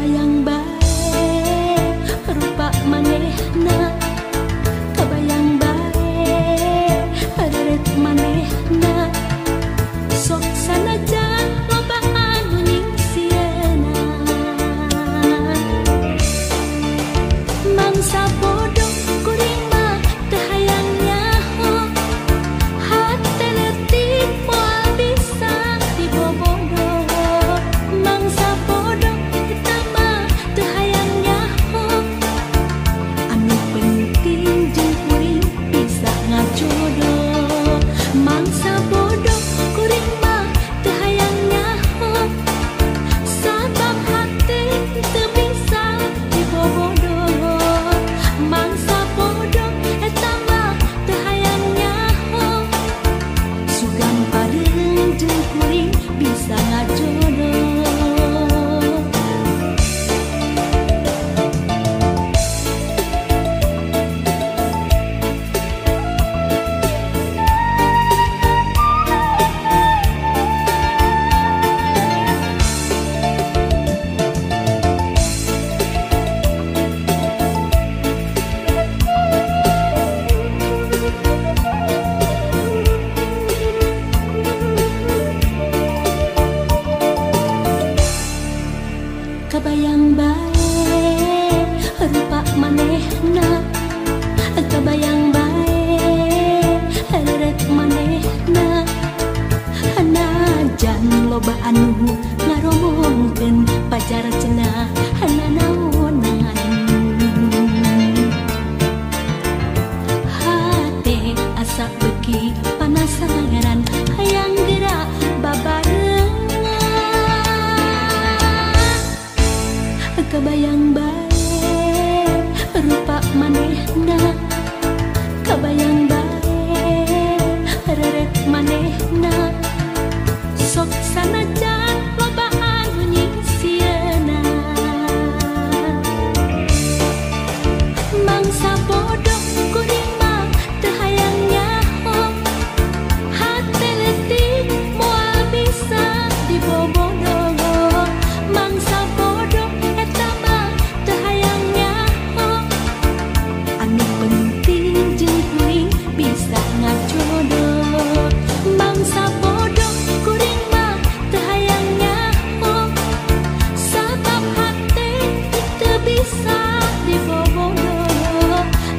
Kabayang bae rupa manehna, kabayang bae reret manehna, sok sanajan loba anu nyingsiena. Mangsa bodoh kuring mah teu hayang nyaho, hate leutik moal bisa dibobodo. Mangsa bodoh eta mah teu hayang nyaho, anu penting jeung kuring bisa ngajodoh. Mangsa bodoh kuring mah teu hayang nyaho, sabab hate teu bisa dibobodo. Mangsa bodoh eta mah teu hayang nyaho, sugan pareung jeung kuring bisa ngajodoh. Kabayang bae rupa manehna, kabayang bae reret manehna, najan loba anu ngaromongkeun pacar cenah nanaonan. Hate asa beuki panasaran hayang geura babarengan. Kabayang bae rupa manehna, kabayang bae reret manehna, sok sanajan loba anu nyingsiena. Mangsa bodoh kuring mah teu hayang nyaho, hate leutik moal bisa dibobodo. Mangsa bodoh eta mah teu hayang nyaho, anu penting jeung kuring bisa ngajodoh. Mangsa bodoh kuring mah teu hayang nyaho, sabab hate teu bisa dibobodo.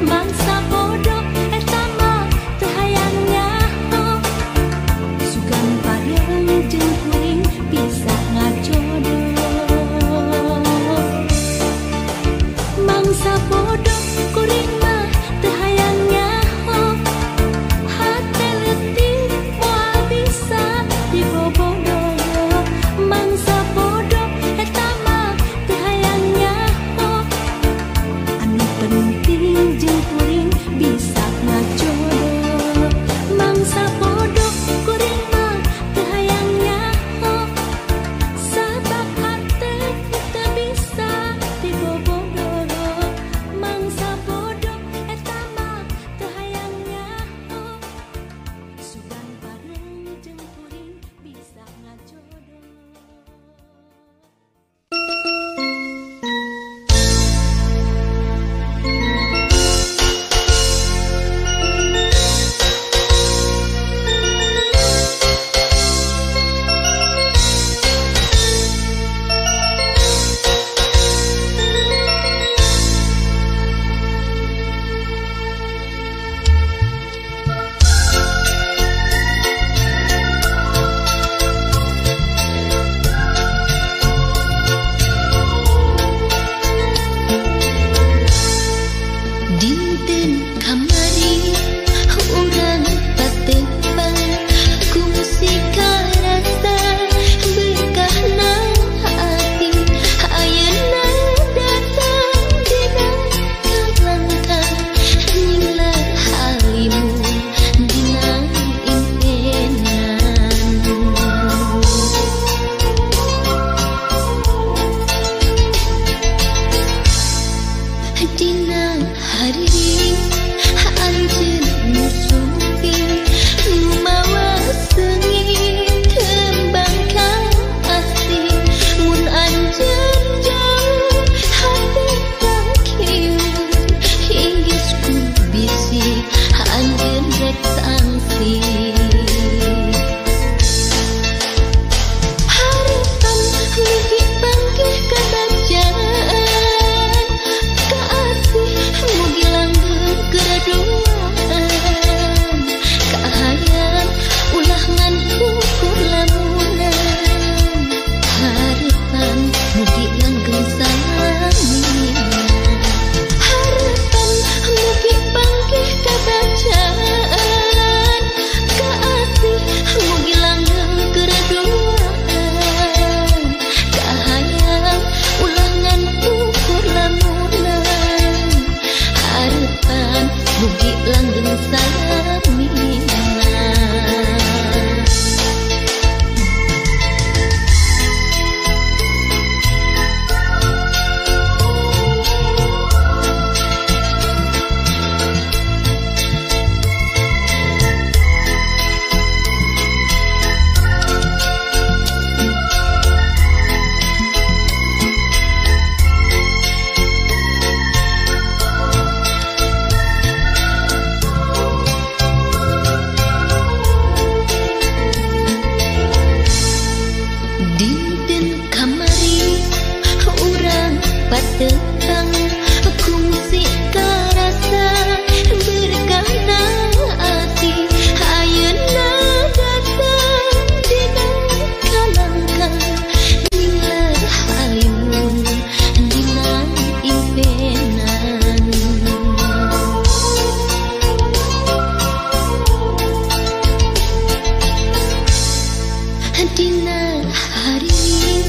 Mangsa bodoh eta mah teu hayang nyaho, sugan pareung jeung kuring bisa ngajodoh. Mangsa bodoh kuring mah teu hayang nyaho, hate leutik moal bisa dibobodo. Mangsa bodoh eta mah teu hayang nyaho, tepang kungsi karasa berkahna ati ayeuna datang dina kalangkang ngiler halimun dina impenan. Dina hari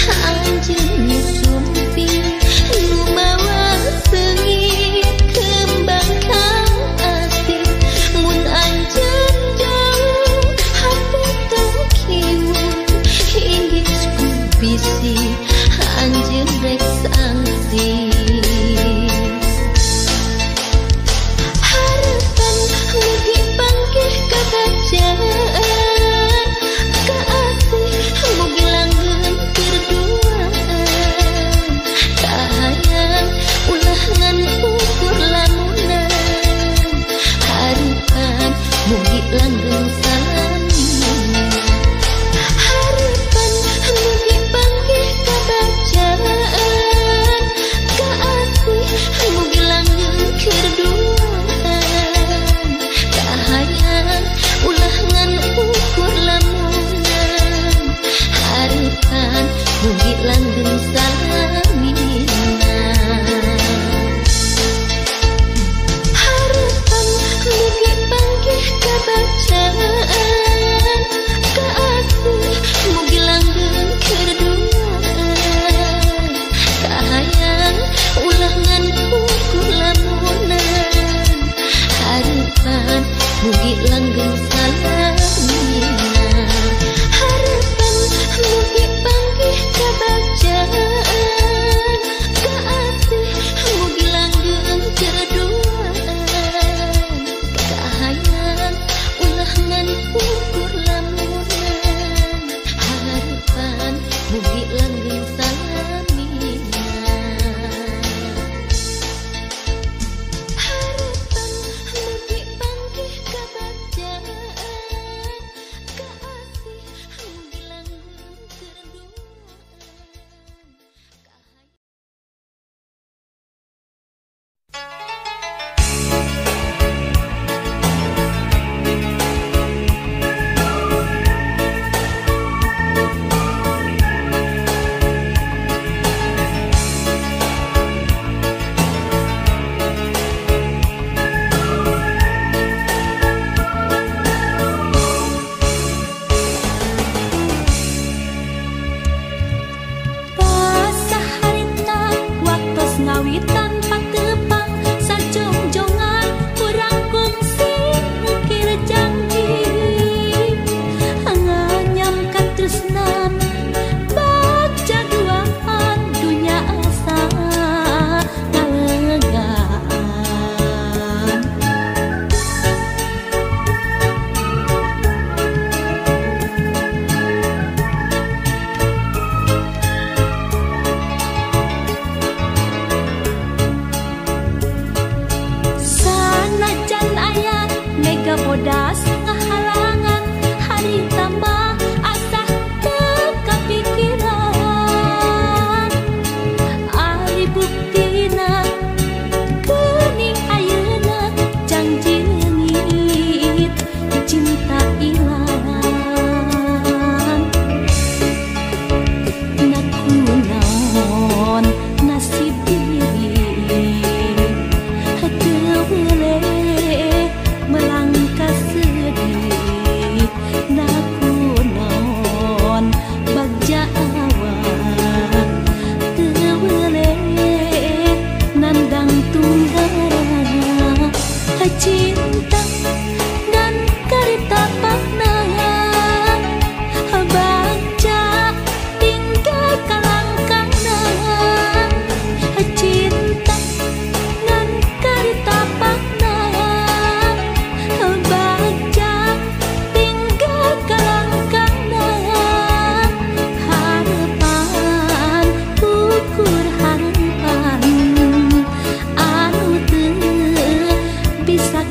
anjeun sumping lumawa seungit kembang kaasih mun anjeun jauh hate teu kiwung inggis ku bisi anjeun rek sangsi. Harapan mugi panggih kabacaan kaasih mugi langgeng keur duaan kahayang ulah ngan ukur lamunan harapan mugi langgeng salamina. Harapan mugi panggih kabacaan kaasih mugi langgeng keur duaan kahayang ulah ngan ukur lamunan harapan mugi langgeng salamina. Harapan mugi panggih kabacaan kaasih mugi langgeng keur duaan kahayang ulah ngan ukur lamunan harapan mugi langgeng salamina. Harapan mugi panggih kabacaan kaasih mugi langgeng keur duaan kahayang ulah ngan ukur lamunan harapan mugi langgeng salamina. Harapan mugi panggih kabacaan kaasih mugi langgeng keur duaan. Pasaharita waktos ngawitan patepang sajongjongan urang kungsi ngukir janji nganyam katresnan baca duaan dunya asa ngalegaan. Sanajan aya mega bodas ngahalangan harita mah asa teu kapikiran ari buktina geuning ayeuna janji leungit cinta ilang nakunaon nasib diri teu weleh melangkah sedih nakunaon bagja awak teu weleh nandang tunggara cinta dan karita pakna bagja tinggal kalangkangna cinta ngan karita pakna bagja tinggal kalangkangna harapan ukur harapan anu teu bisa.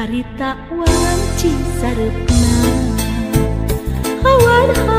Harita wanci sareupna. Awan.